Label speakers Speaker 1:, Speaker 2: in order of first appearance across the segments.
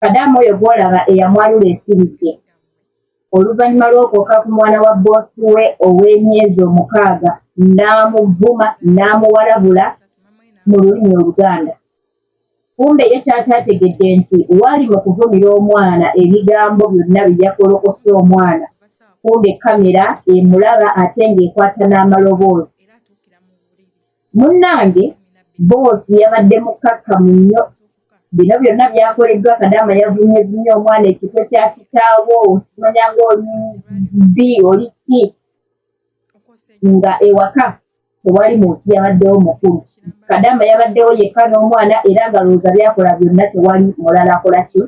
Speaker 1: Kadaama oyo gw'olaba eyamwalula esiridde oluvannyuma lw'okwokka ku mwana wa bboosi we ow'emyezi 6 n'amuvuma n'amuwalabula mu lulimi Oluganda. Kumbe ye ky'ataategedde nti waali mu kuvumira omwana ebigambo byonna bye yakolokose omwana kumbe kkamera emulaba ate ng'ekwata n'amaloboozi. Munnange bboosi yabadde mukkakkamu nnyo. Bino byonna byakoleddwa Kadaama yavumyevumye omwana ekitwe kya kitaawo okimanya ng'oli bbi oli ki nga ewaka tewali muntu yabaddewo mukulu. Kadaama yabaddewo yekka n'omwana era ng'alowooza by'akola byonna tewali mulala akola ki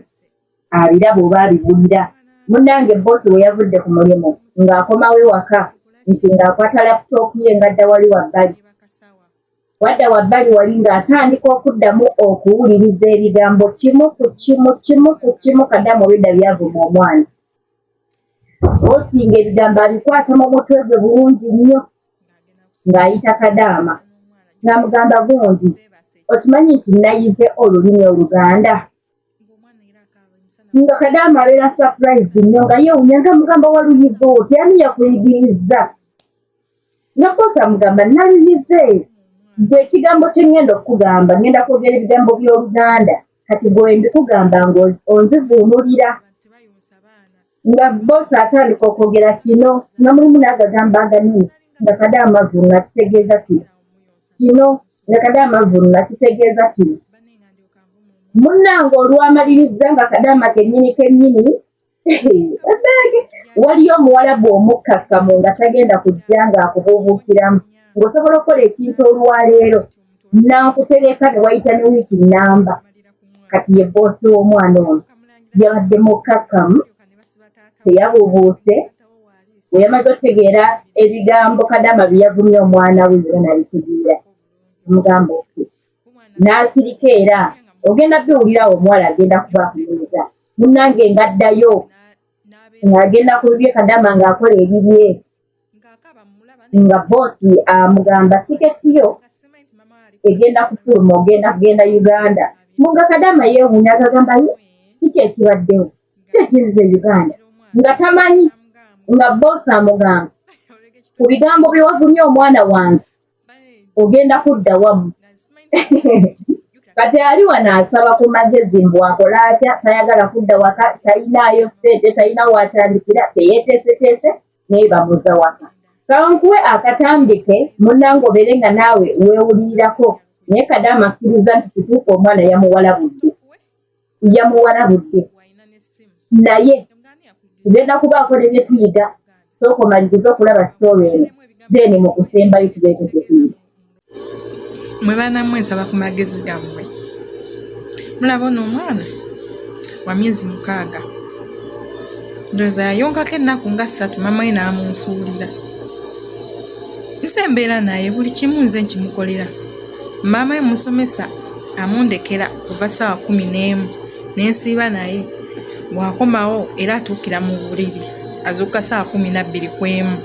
Speaker 1: abiraba oba abiwulira. Munnange bboosi bwe yavudde ku mulimu ng'akomawo ewaka nti ng'akwata laputoopu ye ng'adda wali wabbali. Bw'adda wabbali wali ng'atandika okuddamu okuwuliriza ebigambo kimu ku kimu kimu ku kimu Kadaama obwedda by'avuma omwana. Bboosi ng'ebigambo abikwata mu mutwe gwe bulungi nnyo ng'ayita Kadaama ng'amugamba gundi okimanyi nti nayize olulimi Oluganda? Nga Kadaama abeera surprised nnyo nga yeewunya nga amugamba waluyize otya ani yakuyigirizza? Nga bboosi amugamba naluyize gwe ekigambo kye ŋŋenda okukugamba ŋŋenda kwogera ebigambo by'Oluganda kati gwe mbikugamba ng'onzivuunulira. Nga bboosi atandika okwogera kino nga mulimu n'agagambo aganene nga Kadaama avvuunula kitegeeza kino kino nga Kadaama avvuunula kitegeeza kino. Munnange olwamalirizza nga Kadaama kennyini kennyini waliyo omuwalabu omukkakkamu nga tagenda kujja ng'akubuubuukiramu ng'osobola okukola ekintu olwaleero n'akutereka ne wayita ne wiiki nnamba kati ye bboosi w'omwana ono yabadde mukkakkamu teyabuubuuse bwe yamaze okutegeera ebigambo Kadaama bye yavumye omwana we byonna n'abitegeera amugamba okay n'asirika era ogenda biwulira awo omuwala agenda kuba akunyumiza munnange ng'addayo ng'agenda ku bibye Kadaama ng'akola ebibye nga bboosi amugamba tiketi yo egenda kufuluma ogenda kugenda Uganda mu nga Kadaama yeewuunya agagamba ye kiki ekibaddewo kiki ekinziza e Uganda nga tamanyi nga bboosi amugamba ku bigambo bye wavumye omwana wange ogenda kudda wamu kati ali wano asaba ku magezi mbu akola atya tayagala kudda waka talinaayo ssente talina waatandikira teyeeteeseteese naye bamuza waka kankuwe akatambike munnange obeere nga naawe weewulirirako naye kadaama akkiriza nti kituufu omwana yamuwalabudde yamuwalabudde naye tugenda kubaako ne bye tuyiga sooka omalirize okulaba sitoori eno then mu kusembayo tubeeko kye tuyiga.
Speaker 2: Mwe baana mwe nsaba ku magezi gammwe. Mulaba ono omwana wa myezi 6. Ndowooza yayonkako ennaku nga ssatu maama we n'amunsuulira. Nze mbeera naye buli kimu nze nkimukolera. Maama we musomesa amundekera kuva ssaawa 11 ne nsiiba naye. Bw'akomawo era atuukira mu buliri azuukuka ssaawa 12 ku emu.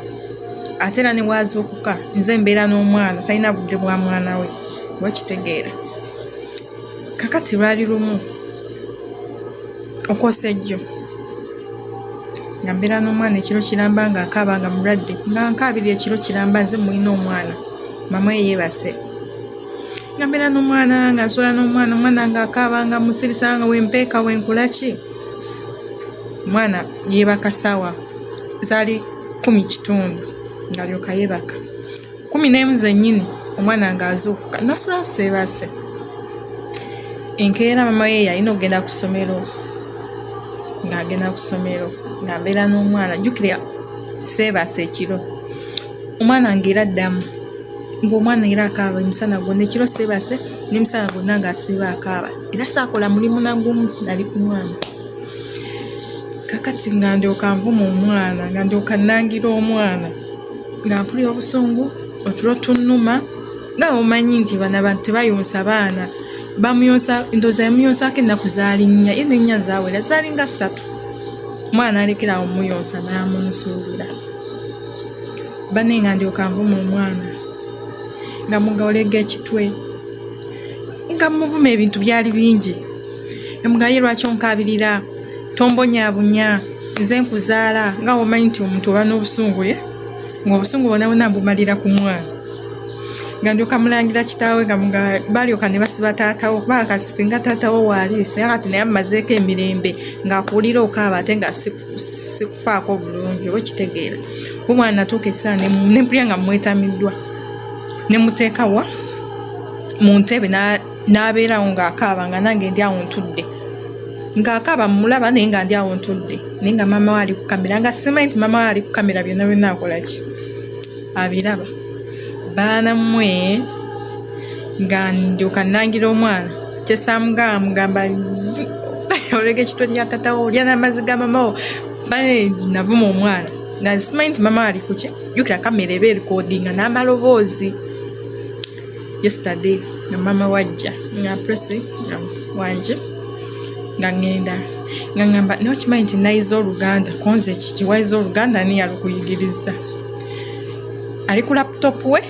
Speaker 2: Ate era ne bw'azuukuka nze mbeera n'omwana talina budde bwa mwana we oba okitegeera. Kaakati lwali lumu okwosa ejjo nga mbeera n'omwana ekiro kiramba ng'akaaba nga mulwadde nga nkaabirira ekiro kiramba nze mmulina omwana maama we yeebase. Nga mbeera n'omwana nga nsula n'omwana omwana ng'akaaba nga mmusirisa nga wempeeka wenkola ki omwana yeebaka ssaawa zaali 10:15 ng'alyoka yeebaka. 11 zennyini omwana ng'azuukuka nasula seebase. Enkeera maama we yalina okugenda ku ssomero ng'agenda ku ssomero nga mbeera n'omwana jjukira seebase ekiro omwana ng'era addamu ng'omwana era akaaba emisana gwonna ekiro seebase n'emisana gwonna ng'asiiba akaaba era saakola mulimu na gumu nali ku mwana. Kaakati nga ndyoka nvuma omwana nga ndyoka nnangira omwana nga mpulira obusungu otulo tunnuma nga bw'omanyi nti bano abantu tebayonsa baana bamuyonsa ndowooza yamuyonsaako ennaku zaali nnya ye n'ennya zaawera zaali nga ssatu omwana n'alekera awo omuyonsa n'amunsuulira. Banne nga ndyoka nvuma omwana nga mugolega ekitwe nga mmuvuma ebintu byali bingi. Emugaye lwaki onkaabirira, tombonyabunya, nze nkuzaala. Nga womanyi nti omuntu oba n'obusungu, ye ng'obusungu bwona bwona mbumalira ku mwana, nga ndyoka mulangira kitaawe, nga balyoka ne basiba taatawo, kuba kati singa taatawo waali, singa kati naye amumazeeko emirembe ng'akuwulira okaaba ate nga sikufaako bulungi, oba okitegeera. Kuba omwana natuuka essaawa ne mpulira nga mwetamiddwa, ne muteeka wa mu ntebe n'abeerawo ng'akaaba, nga nange ndi awo ntudde ng'akaaba, mmulaba naye nga ndi awo ntudde, naye nga maama we ali ku kamera, nga simanyi nti maama we ali ku kamera, byonna byonna akola ki, abiraba. Baana mmwe, nga ndyoka nnangira omwana kyesaamugamba, mugamba olega ekitwe kya tatawo, olya n'amazzi ga mama wo. Bane navuma omwana nga simanyi nti mama we ali kuki. Jjukira kamera eba erikodinga n'amaloboozi. Yesterday nga mama wajja nga presi nga wanje, nga ŋŋenda nga ŋŋamba, naye okimanyi nti nayize Oluganda? Konze kiki wayize Oluganda? Ani yalukuyigiriza? Ali ku laptop we,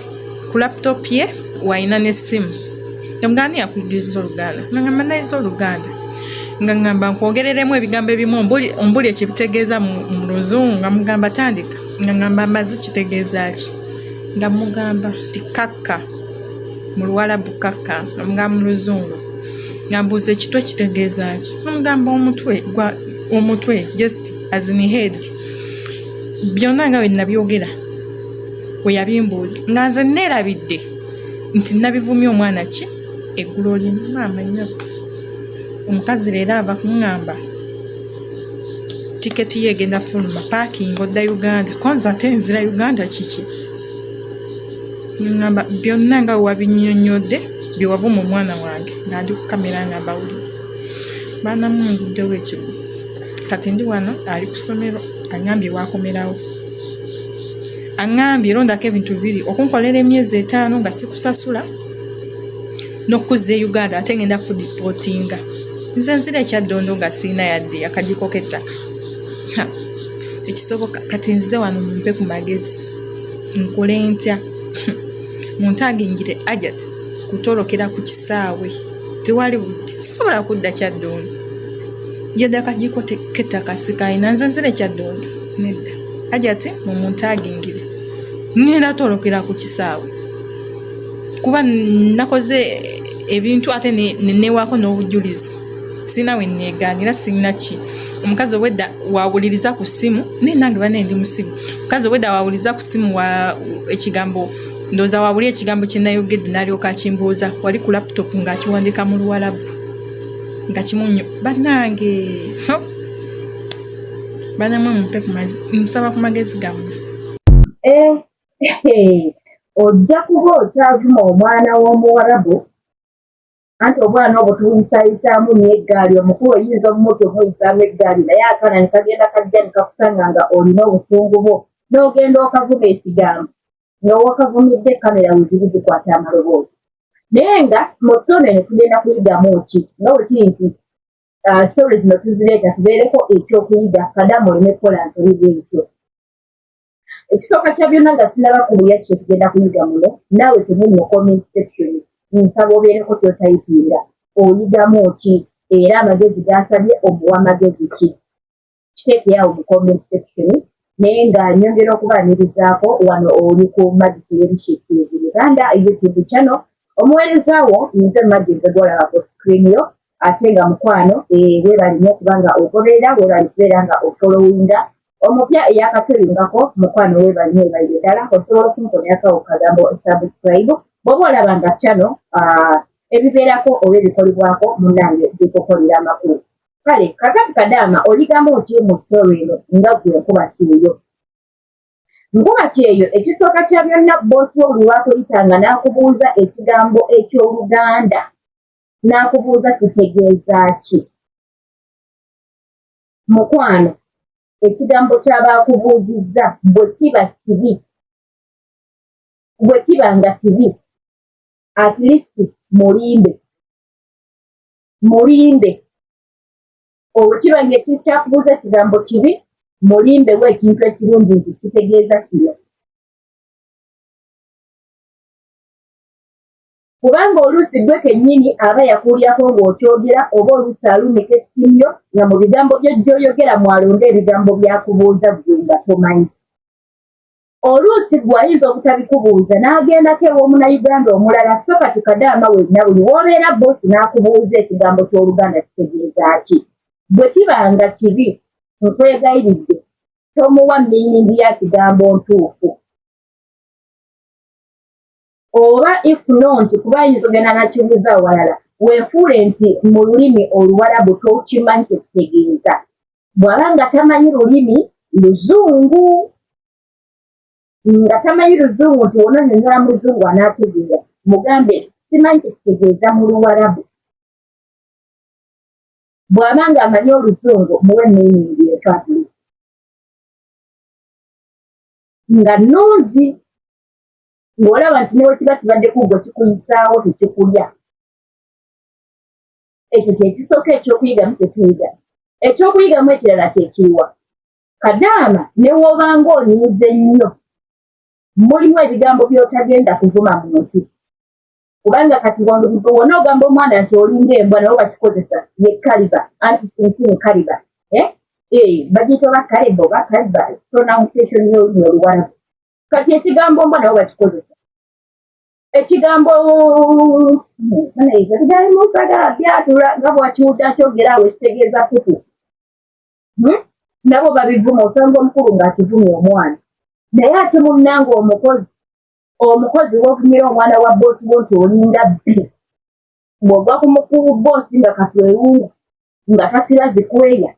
Speaker 2: ku laptop ye walina n'essimu. Emugamba, ani yakuyigiriza Oluganda? Nga ŋŋamba nayize Oluganda, nga ŋŋamba nkwogereremu ebigambo ebimu ombuli ekibitegeeza mu Luzungu. Nga mugamba tandika, nga ŋŋamba amazzi kitegeeza ki? Nga mugamba nti kakka mu Luwalabu, kakka nga mugamba mu Luzungu. Nga mbuuza ekitwe kitegeeza ki? Nga mugamba omutwe gwa omutwe, just as in head. Byonna nga bwe nabyogera we yabimbuuza, nga nze neerabidde nti nabivumye omwana ki eggulo limu. Maama nnyabo, omukazi leero ava kuŋŋamba tiketi ye egenda fuluma, packing odda Uganda. Konze ate nzira Uganda kiki? Ŋŋamba byonna nga wabinnyonnyodde bye wavuma omwana wange nga ndi ku kamera nga mbawulira. Baana mmwe, nguddewo ekigo. Kati ndi wano, ali ku ssomero, aŋŋambye waakomerawo, aŋŋambye londako ebintu bibiri: okunkolera emyezi 5 nga sikusasula, n'okuzza e Uganda ate ngenda kudeportinga. Nze nzira ekyaddondo nga siina yadde akajiiko k'ettaka, ekisoboka. Kati nzize wano mumpe ku magezi, nkole ntya? Muntagingire Ajat kutolokera ku kisaawe, tewali budde, sisobola kudda Kyaddondo, yadde akajiiko k'ettaka sikalina. Nze nzira ekyaddondo nedda. Ajati mumuntagingire, ŋŋenda tolokera ku kisaawe kuba nakoze ebintu ate neneewaako n'obujulizi, sirina we neegaanira, sirina ki. Omukazi obwedda wawuliriza ku ssimu, naye nange bane ndi musimu. Omukazi obwedda wawuliriza ku ssimu wa ekigambo, ndowooza wawuli ekigambo kye nayogedde n'alyoka akimbuuza wali ku laptop ng'akiwandiika mu Luwalabu nga kimunyo. Bannange, banamwe mumpe ku magezi, nsaba ku magezi gammwe.
Speaker 1: Eh, ojja kuba okyavuma omwana w'Omuwarabu, anti obwana obwo tubuyisaayisaamu nnyo eggaali. Omukulu oyinza omumuti omuyisaamu eggaali, naye akaana ne kagenda kajja ne kakusanga nga olina obusungu bwo, n'ogenda okavuma ekigambo nga wakavumidde kamera weziri zikwata amaloboozi. Naye nga mu story eno tugenda kuyigamu ki? Nga bwe kiri nti story zino tuzireeta tubeereko ekyokuyiga, kadamu oleme kukola nsobi bwetyo. Ekisooka kya byonna, nga sinaba kubuya kye tugenda kuyiga muno, naawe kennyini mu comment section nsaba obeereko ky'otayipinga, oyigamu ki era amagezi gasabye omuwa magezi ki? Kiteekeyo awo mu comment section. Naye nga nyongera okubaanirizaako wano, oli ku Maggie TV Uganda YouTube channel, omuweereza wo nze Maggie, nze gwolaba ku screen yo. Ate nga mukwano, weebale nnyo okuba nga ogoberera, weebale kubeera nga ofollowinga. Omupya eyakatuyungako, mukwano weebale nnyo, weebalire ddala. Osobola okunkonerako awo kagambo subscribe bw'oba olaba nga channel ebibeerako oba ebikolebwako munnange bikukolera amakulu. Kale kakati kadaama, oligamu ki mu story eno nga gwe nkuba kyeyo? Nkuba kyeyo, ekisooka kya byonna, boosi wo buli lwakuyitanga n'akubuuza ekigambo eky'Oluganda, n'akubuuza kitegeeza ki, mukwano, ekigambo ky'aba akubuuzizza bwe kiba kibi, bwe kiba nga kibi, at least mulimbe, mulimbe. Olwo kiba nga ekintu kyakubuuza ekigambo kibi, mulimbewo ekintu ekirungi nti kitegeeza kino. Kubanga oluusi ggwe kennyini aba yakuwulirako ng'okyogera oba oluusi alumika essimu yo nga mu bigambo byo gy'oyogera mw'alonda ebigambo by'akubuuza ggwe nga tomanyi. Oluusi ggwe ayinza obutabikubuuza n'agendako ew'Omunnayuganda omulala so kati kadaama wenna buli w'obeera bboosi n'akubuuza ekigambo ky'Oluganda kitegeeza ki? Bwe kiba nga kibi nkwegayiridde tomuwa meaning ya kigambo ntuufu. Oba if not kuba ayinza ogenda nakibuuza awalala weefuule nti mu lulimi Oluwarabu tokimanyi kye kitegeeza. Bw'aba nga tamanyi lulimi Luzungu, nga tamanyi Luzungu nti w'onoonnyonnyola mu Luzungu anaategeera, mugambe simanyi kye kitegeeza mu Luwarabu. Bw'aba ng'amanyi Oluzungu muwe meaning efaanana nga nnungi ng'olaba nti ne bwe kiba kibadde ku ggwe kikuyisaawo tekikulya. Ekyo kye kisooka eky'okuyigamu kye tuyiga. Eky'okuyigamu ekirala kye kiriwa? Kadaama ne w'obanga onyiize nnyo, mulimu ebigambo by'otagenda kuvuma muntu. Kubanga kati wona ogamba omwana nti olinga embwa nabo bakikozesa ye kaliba anti sinsini kaliba eh? Eh, bagiyita oba kaliba oba kaliba pronunciation y'olulimi Oluwarabu. Kati ekigambo mbwa nabo bakikozesa. Ekigambo byatula nga bwakiwudde akyogera awo ekitegeeza kutu Nabo babivuma, osanga omukulu ng'akivumye omwana. Naye ate munnange omukozi, omukozi w'ovumira omwana wa bboosi wo nti olinga bbi, bw'ogwa ku mukulu bboosi nga katwewungu nga tasira zikweya,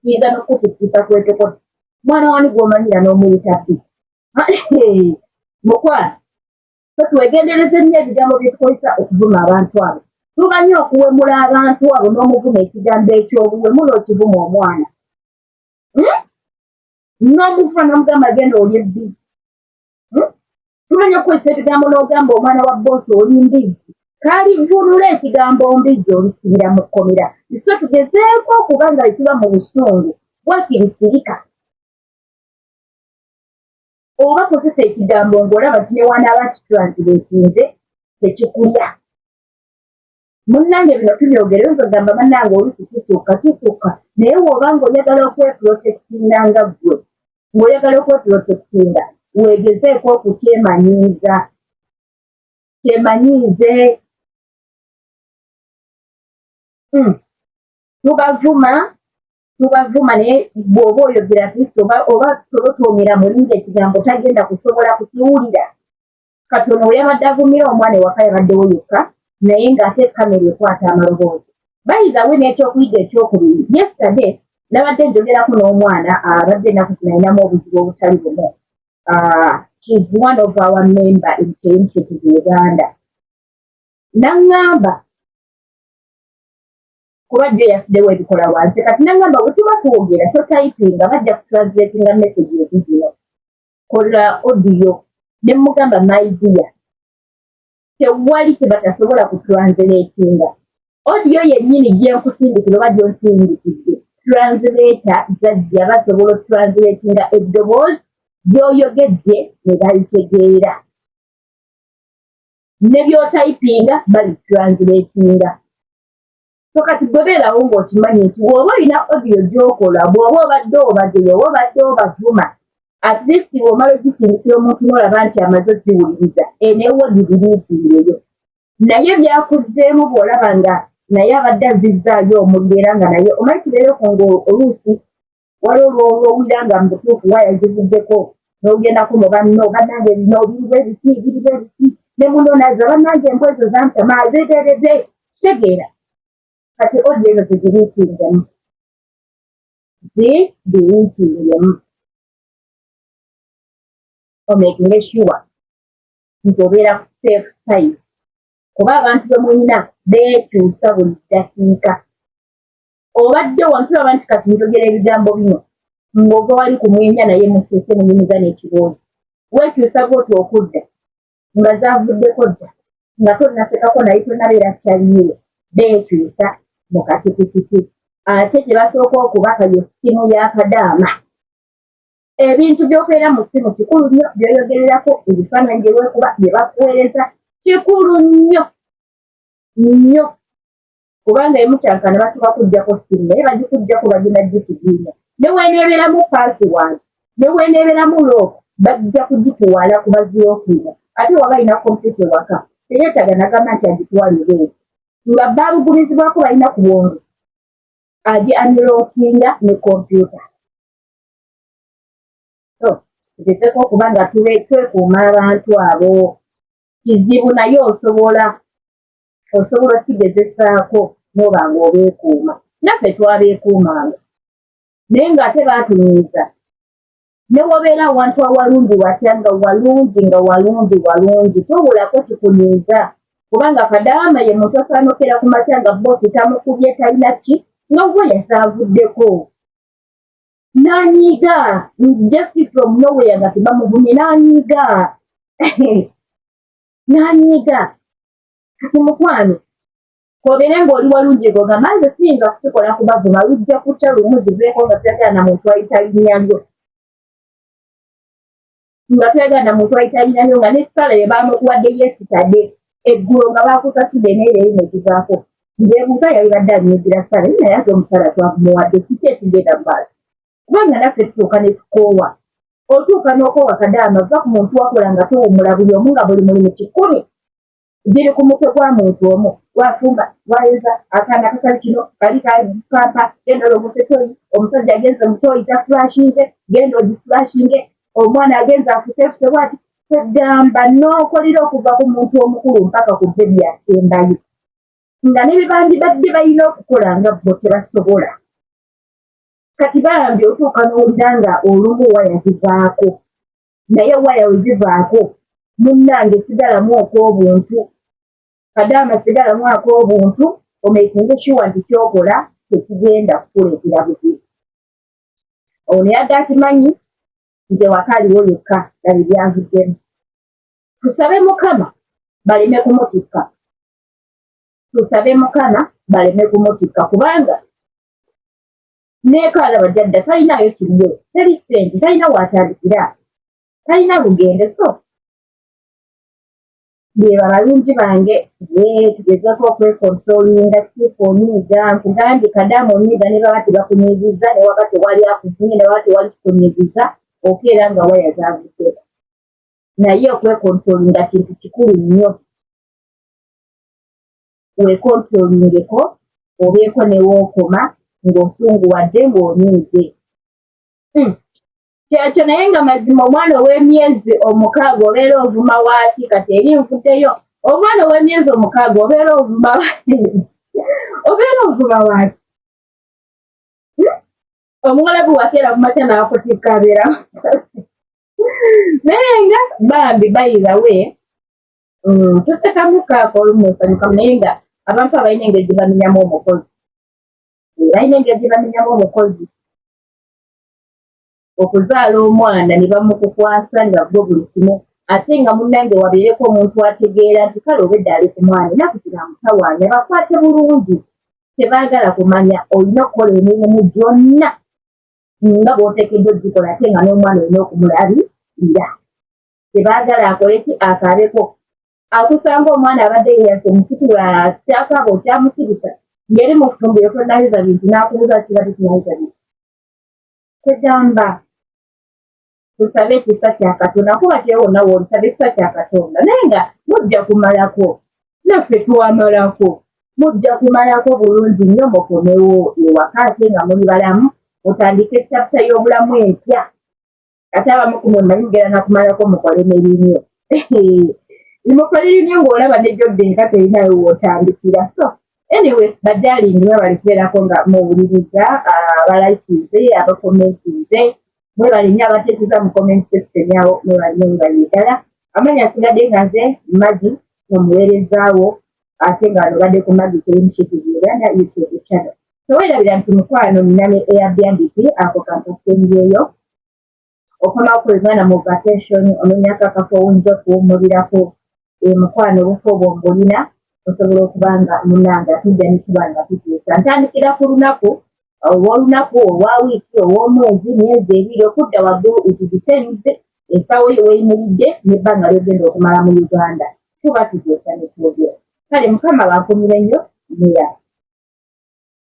Speaker 1: kiyinza n'okukutikkisa kwetokota. Mwana wani gw'omanyira n'omuyita bbi? Mukwano, so twegendereze nnyo ebigambo bye tukozesa okuvuma abantu abo. Tumanyi okuwemula abantu abo n'omuvuma ekigambo eky'obuwemu n'okivuma omwana. N'omuvuma n'omugamba genda olye bbi. Tumanyi okukozesa ebigambo n'ogamba omwana wa bboosi oli mbizzi. Kalivunula ekigambo mbizzi olisibira mu kkomera. So tugezeeko okuba nga bwe tuba mu busungu wakiri sirika. Oba kozesa ekigambo ng'olaba nti ne wanaaba akitranslatinze tekikulya. Munnange bino tubyogera oyinza okugamba bannange oluusi kisukka kisukka naye bw'oba ng'oyagala okweprotectinga nga ggwe ng'oyagala okweprotectinga weegezeeko okukyemanyiiza kyemanyiize. Tubavuma tubavuma naye bw'oba oyogera at least oba oba tolotoomera mulinzi ekigambo tagenda kusobola kukiwulira. Kati ono we yabadde avumira omwana ewaka yabaddewo yekka naye ng'ate kamera ekwata amaloboozi. By the way n'ekyokuyiga ekyokubiri, yesterday nabadde njogerako n'omwana abadde ennaku zino alinamu obuzibu obutali bumu. She's one of our member in Initiative Uganda. N'aŋŋamba kuba jjo yasuddewo ebikola wansi kati n'aŋŋamba bwe tuba twogera totayipinga bajja kutranslatinga message ezi zino kola audio ne mmugamba my dear tewali kye batasobola kutranslatinga audio yennyini gye nkusindikira oba gy'onsindikidde translator zajja basobola otranslatinga eddoboozi gy'oyogedde ne balitegeera ne by'otayipinga balitranslatinga. So kati gwe beerawo ng'okimanyi nti bw'oba olina audio gy'okola bw'oba obadde obageya oba obadde obavuma at least bw'omala ogisindikira omuntu n'olaba nti amaze ogiwuliriza eneewo gibiriitingeyo naye byakuzzeemu bw'olaba nga naye abadde azzizzaayo omuliro era nga naye omanyi kibeereko ng'oluusi waliwo lw'owulira nga mu butuufu waya zivuddeko n'ogendako mu banno bannange bino biri bwe biti biri bwe biti ne muno nazza bannange embwa ezo zantama zededede kitegeera kati odi ezo zigiriitingemu zigiriitingemu omakinge sure nti obeera ku safe side kuba abantu be mulina beekyusa buli ddakiika. Obadde wano tulaba nti kati njogera ebigambo bino ng'ova wali ku mwenya naye musese munyumiza n'ekiboozi weekyusa bw'oti okudda nga zaavuddeko dda nga tonnasekako naye tonnabeera kyaliiwe beekyusa mu katikitiki ate kye basooka okubaka ye ssimu ya kadaama. Ebintu by'okeera mu ssimu kikulu nnyo by'oyogererako ebifaananyi bye weekuba bye bakuweereza. Kikulu nnyo nnyo, kubanga emukyankana basobola kujjako simu, naye bagikujjako bagenda gikuginya, ne weneebeeramu password, ne weneebeeramu lock, bajja kugitwala ku bazilockinga. Ate waba alina kompyuta ewaka, teyeetaaga nagamba nti agitwala ebweru nga balugumizibwako, balina ku bwongo, agi unlockinga ne kompyuta. So tugezeko okuba nga twekuuma abantu abo. Kizibu, naye osobola okigezesaako n'oba nga obeekuuma. Naffe twabeekuumanga, naye ng'ate baatunyiiza. Ne wobeera awantu awalungi watya, nga walungi, nga walungi walungi, tobulako kikunyiiza, kubanga kadaama ye muntu asaanukira ku makya nga boss tamukubye, talina ki, nga we yasaavuddeko n'anyiiga just from nowhere, nga tebamuvumye, n'anyiiga n'anyiiga. Kati mukwano, kobeere ng'oli walungi, gogamba nze siyinza kukikola kubavuma, lujja kutya lumu ziveeko nga toyagala na muntu ayita linnya lyo, nga toyagala na muntu ayita linnya lyo, nga n'essala ye baamukuwadde yesterday, eggulo nga baakusasudde, naye leero ne givaako. Nzeebuuza, yalibadde anyiigira ssala, naye ate omusala twagumuwadde, kiki ekigenda mu maaso? Kubanga naffe tutuuka ne tukoowa, otuuka n'okoowa. Kadaama, va ku muntu wakola nga towummula, buli omu nga buli mulimu 100 giri ku mutwe gwa muntu omu: wafumba, wayoza, akaana kasali kino kali kampa, genda olongose toyi, omusajja agenze mutoyi taflushinze, genda ogiflushinge, omwana agenze afusefuse bwati. Kwegamba n'okolera okuva ku muntu omukulu mpaka ku baby asembayo, nga ne bebandibadde balina okukola nga bo tebasobola. Kati bambi otuuka n'owulira nga olumu waya zivaako, naye waya we zivaako, munnange, sigalamu okw'obuntu. Kadaama, sigalamu ak'obuntu, omakinge sure nti kyokola tekigenda kukuleetera buzibu. Ono yadde akimanyi nti ewaka aliwo yekka, laba ebyavuddemu. Tusabe Mukama baleme kumutikka, tusabe Mukama baleme kumutikka, kubanga neekaalaba jadda talinayo kiriyo, teri ssente, talina waatandikira, talina lugendo. So beba balungi bange, ye tugezeko okwecontrollinga. Kituufu onyiiga, nkugambye kadaama, onyiiga ne baba tebakunyiigiza, ne waba tewali akuvumye, ne waba tewali kikunyiigiza, okeera nga waya zavuddeko. Naye okwecontrollinga kintu kikulu nnyo. Wecontrollingeko, obeeko ne wookoma ng'osunguwadde, ng'onyiize. Kyekyo. Naye nga mazima omwana ow'emyezi 6 obeera ovuma waaki? Kati eri nvuddeyo, omwana ow'emyezi 6 obeera ovuma waaki? Omuwalabu wakeera ku makya n'akutikka, abeera naye nga bambi bayirawe tusekamu kaako olumu, nsanyukamu, naye nga abantu abalina engeri gye bamenyamu omukozi, balina engeri gye bamenyamu omukozi. Okuzaala omwana ne bamukukwasa nga gwe buli kimu, ate nga munnange wabeereko omuntu ategeera nti kale obedda ali ku mwana, ennaku zino amutawaanya, bakwate bulungi. Tebaagala kumanya olina okukola emirimu gyonna nga bw'oteekeddwa ogikola, ate nga n'omwana olina okumulabirira. Tebaagala akole ki? Akaabeko. Akusanga omwana abadde yeyase omusitula, kyakaaba, okyamusirisa, ng'eri mu fumbiro tonayiza bintu, n'akubuuza kiba tekinayiza bintu. Kwegamba tusabe ekisa kya Katonda, kuba kyewonna woolisabe ekisa kya Katonda, naye nga mujja kumalako, naffe twamalako, mujja kumalako bulungi nnyo, mukomewo ewaka ate nga muli balamu, mutandike chapter y'obulamu empya. Ate abamu ku mwe mmanyi mugenda nakumalako mukole ne renew, mukole renew ng'olaba ne jodde enka terinayo wootandikira. So anyway, badarling, mwebale kubeerako nga muwuliriza, abalikinze, abacommentinze, mwebale nnyo, abateeseza mu comment section awo, mwebale nnyo, mwebale ddala. Amanya asigadde nga nze Magi, omuweerezaawo, ate nga nobadde ku Magi Terimship Uganda YouTube channel. Teweerabira nti mukwano nina ne Airbnb, ako kampasengyeyo. Okomawo ku Uganda mu vacation, onoonyako akafo owinza okuwummulirako, mukwano, obufo obwo mbulina, osobola okuba nga munange atujja ne tuba nga tutuusa. Ntandikira ku lunaku, ow'olunaku, owa wiiki, ow'omwezi, myezi 2 okudda waggulu. It depends ensawo yo weeyimiridde n'ebbanga ly'ogenda okumala mu Uganda. Tuba tuteesa ne twogera. Kale Mukama bankumire nnyo, mira.